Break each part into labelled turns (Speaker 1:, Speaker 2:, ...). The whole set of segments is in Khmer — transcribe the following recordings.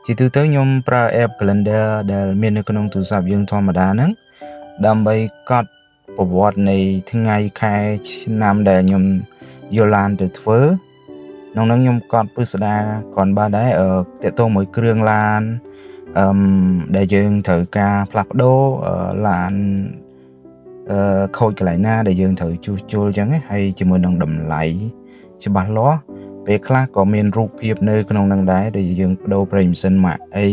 Speaker 1: ជាទូទៅខ្ញុំប្រើ app Calendar ដែលមាននៅក្នុងទូរស័ព្ទយើងធម្មតាហ្នឹងដើម្បីកត់ប្រវត្តិនៃថ្ងៃខែឆ្នាំដែលខ្ញុំយកឡានទៅធ្វើក្នុងហ្នឹងខ្ញុំកត់ពិស្ដាគ្រាន់បើដែរអឺទាក់ទងមួយគ្រឿងឡានអឺមដែលយើងត្រូវការផ្លាស់ប្ដូរឡានអឺខូចកន្លែងណាដែលយើងត្រូវជួសជុលអញ្ចឹងហើយជាមួយនឹងតម្លៃច្បាស់លាស់ពេលខ្លះក៏មានរូបភាពនៅក្នុងនឹងដែរដែលយើងប្ដូរប្រេងម៉ាស៊ីនម៉ាកអី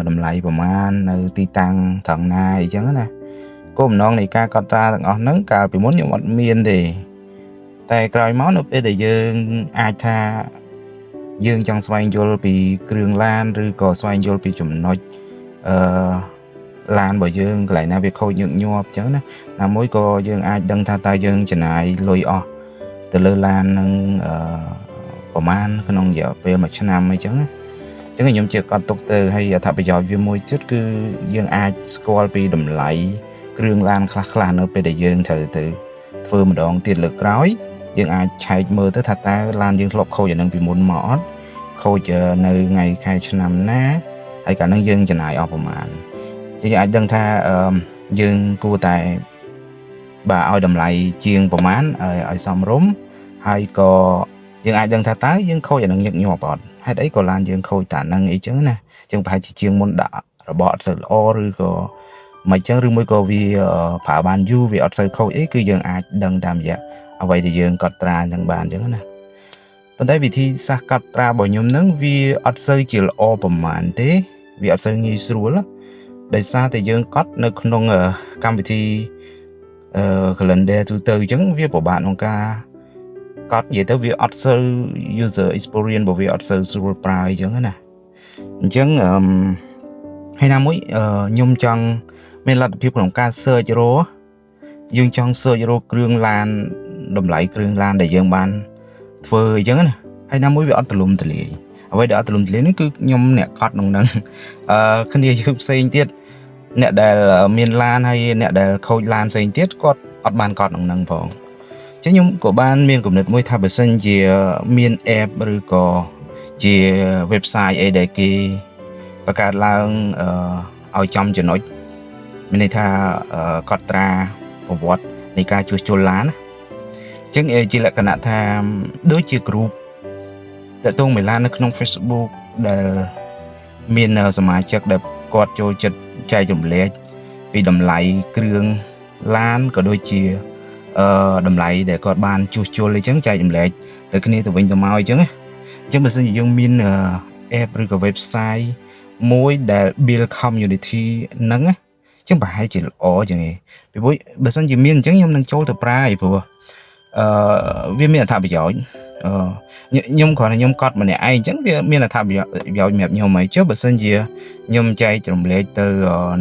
Speaker 1: តម្លៃប្រមាណនៅទីតាំងត្រង់ណាអីចឹងណាគោលបំណងនៃការកត់ត្រាទាំងអស់ហ្នឹងកាលពីមុនខ្ញុំអត់មានទេតែក្រោយមកនៅពេលដែលយើងអាចថាយើងចង់ស្វែងយល់ពីគ្រឿងឡានឬក៏ស្វែងយល់ពីចំណុចអឺឡានរបស់យើងកន្លែងណាវាខូចញឹកញាប់អញ្ចឹងណាណាមួយក៏យើងអាចដឹងថាតើយើងចំណាយលុយអស់ទៅលើឡាននឹងអឺប្រហែលក្នុងរយៈពេល1ឆ្នាំអីចឹងណាអញ្ចឹងខ្ញុំជាកត់ទុកទៅហើយអត្ថប្រយោជន៍វាមួយទៀតគឺយើងអាចស្គាល់ពីតម្លៃគ្រឿងឡានខ្លះៗនៅពេលដែលយើងត្រូវទៅធ្វើម្ដងទៀតលើកក្រោយយើងអាចឆែកមើលទៅថាតើឡានយើងធ្លាប់ខូចអានឹងពីមុនមកអត់ខូចនៅថ្ងៃខែឆ្នាំណាហើយកាលហ្នឹងយើងចំណាយអស់ប្រមាណយើងអាចដឹងថាយើងគួរតែបាទឲ្យតម្លៃជាងប្រមាណឲ្យសមរម្យហើយក៏យើងអាចដឹងថាតើយើងខូចអានឹងញឹកញាប់អត់ហេតុអីក៏ឡានយើងខូចតានឹងអីចឹងណាចឹងប្រហែលជាជាងមុនដាក់របស់អត់សូវល្អឬក៏មិនចឹងឬមួយក៏វាប្រើបានយូរវាអត់សូវខូចអីគឺយើងអាចដឹងតាមរយៈអ្វីដែលយើងកត់ត្រានឹងបានចឹងណាប៉ុន្តែវិធីសាស្ត្រកត់ត្រារបស់ខ្ញុំនឹងវាអត់សូវជាល្អប្រហែលទេវាអត់សូវងាយស្រួលដោយសារតែយើងកត់នៅក្នុងកម្មវិធីអឺ calendar ទូទៅអញ្ចឹងវាពិបាកក្នុងការកត់និយាយទៅវាអត់សូវ user experience របស់វាអត់សូវស្រួលប្រើអញ្ចឹងណាអញ្ចឹងអឺហើយណាមួយខ្ញុំចង់មានលទ្ធភាពក្នុងការ search រកយើងចង់ search រកគ្រឿងឡានតម្លៃគ្រឿងឡានដែលយើងបានធ្វើអញ្ចឹងណាហើយណាមួយវាអត់ទលំទលាយអ្វីដែលអត់ទលំទលាយនេះគឺខ្ញុំអ្នកកត់ក្នុងហ្នឹងអឺគ្នាយើងផ្សេងទៀតអ្នកដែលមានឡានហើយអ្នកដែលខូចឡានផ្សេងទៀតគាត់អត់បានកត់ក្នុងហ្នឹងផងអញ្ចឹងខ្ញុំក៏បានមានគំនិតមួយថាបើសិនជាមាន app ឬក៏ជា website អីដែលគេបង្កើតឡើងអឺឲ្យចំចំណុចមានន័យថាកត់ត្រាប្រវត្តិនៃការជួសជុលឡានណាអញ្ចឹងជាលក្ខណៈថាដូចជា group ទាក់ទងមួយឡាននៅក្នុង Facebook ដែលមានសមាជិកដែលគាត់ចូលចិត្តចែករំលែកពីតម្លៃគ្រឿងឡានក៏ដូចជាអឺតម្លៃដែលគាត់បានជួសជុលអីចឹងចែករំលែកទៅគ្នាទៅវិញទៅមកអីចឹងណាអញ្ចឹងបើសិនជាយើងមាន app ឬក៏ website មួយដែល build community ហ្នឹងណាចឹងប្រហែលជាល្អជាងឯងពីព្រោះបើសិនជាមានអញ្ចឹងខ្ញុំនឹងចូលទៅប្រើឯព្រោះអឺវាមានអត្ថប្រយោជន៍អឺខ្ញុំគ្រាន់តែខ្ញុំកត់ម្នាក់ឯងអញ្ចឹងវាមានអត្ថប្រយោជន៍សម្រាប់ខ្ញុំហើយចុះបើសិនជាខ្ញុំចែករំលែកទៅ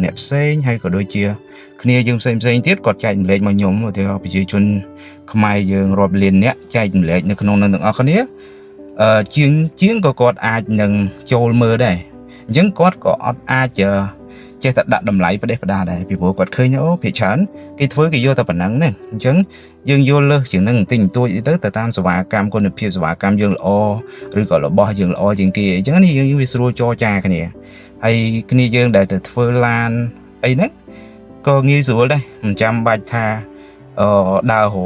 Speaker 1: អ្នកផ្សេងហើយក៏ដូចជាគ្នាយើងផ្សេងផ្សេងទៀតគាត់ចែករំលែកមកខ្ញុំឧទាហរណ៍ប្រជាជនខ្មែរយើងរាប់លានអ្នកចែករំលែកនៅក្នុងនឹងទាំងអស់គ្នាអឺជាងជាងក៏គាត់អាចនឹងចូលមើលដែរអញ្ចឹងគាត់ក៏អត់អាចចេះតែដាក់តម្លៃផ្ដេសផ្ដាសដែរពីព្រោះគាត់ឃើញអូភាគច្រើនគេធ្វើគេយកតែប៉ុណ្ណឹងហ្នឹងអញ្ចឹងយើងយកលើសជាងហ្នឹងបន្តិចបន្តួចទៅទៅតាមសេវាកម្មគុណភាពសេវាកម្មយើងល្អឬក៏របស់យើងល្អជាងគេអញ្ចឹងនេះយើងវាស្រួលចរចាគ្នាហើយគ្នាយើងដែលទៅធ្វើឡានអីហ្នឹងក៏ងាយស្រួលដែរមិនចាំបាច់ថាអឺដើររ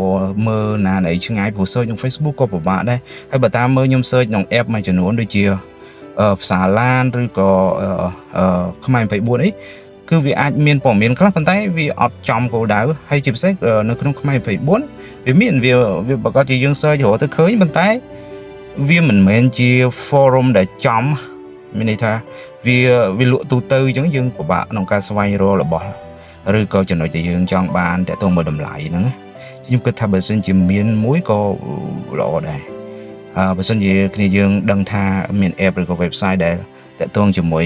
Speaker 1: មើលណាណីឆ្ងាយព្រោះ search ក្នុង Facebook ក៏ពិបាកដែរហើយបើតាមមើលខ្ញុំ search ក្នុង app មួយចំនួនដូចជាផ្សារឡានឬក៏ខ្មែរ24អីគឺវាអាចមានព័ត៌មានខ្លះប៉ុន្តែវាអត់ចំគោលដៅហើយជាពិសេសនៅក្នុងខ្មែរ24វាមានវាវាប្រកាសជាយើង search រកទៅឃើញប៉ុន្តែវាមិនមែនជា forum ដែលចំមានន័យថាវាវាលក់ទូទៅអញ្ចឹងយើងពិបាកក្នុងការស្វែងរករបស់ឬក៏ចំណុចដែលយើងចង់បានទាក់ទងមួយតម្លៃហ្នឹងខ្ញុំគិតថាបើសិនជាមានមួយក៏ល្អដែរអឺបើសិនជាគ្នាយើងដឹងថាមាន app ឬក៏ website ដែលទាក់ទងជាមួយ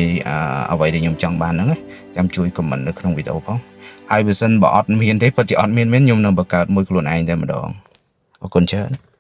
Speaker 1: អ្វីដែលខ្ញុំចង់បានហ្នឹងចាំជួយ comment នៅក្នុងវីដេអូផងហើយបើសិនបើអត់មានទេពិតជាអត់មានមែនខ្ញុំនឹងបង្កើតមួយខ្លួនឯងតែម្ដងអរគុណច្រើន។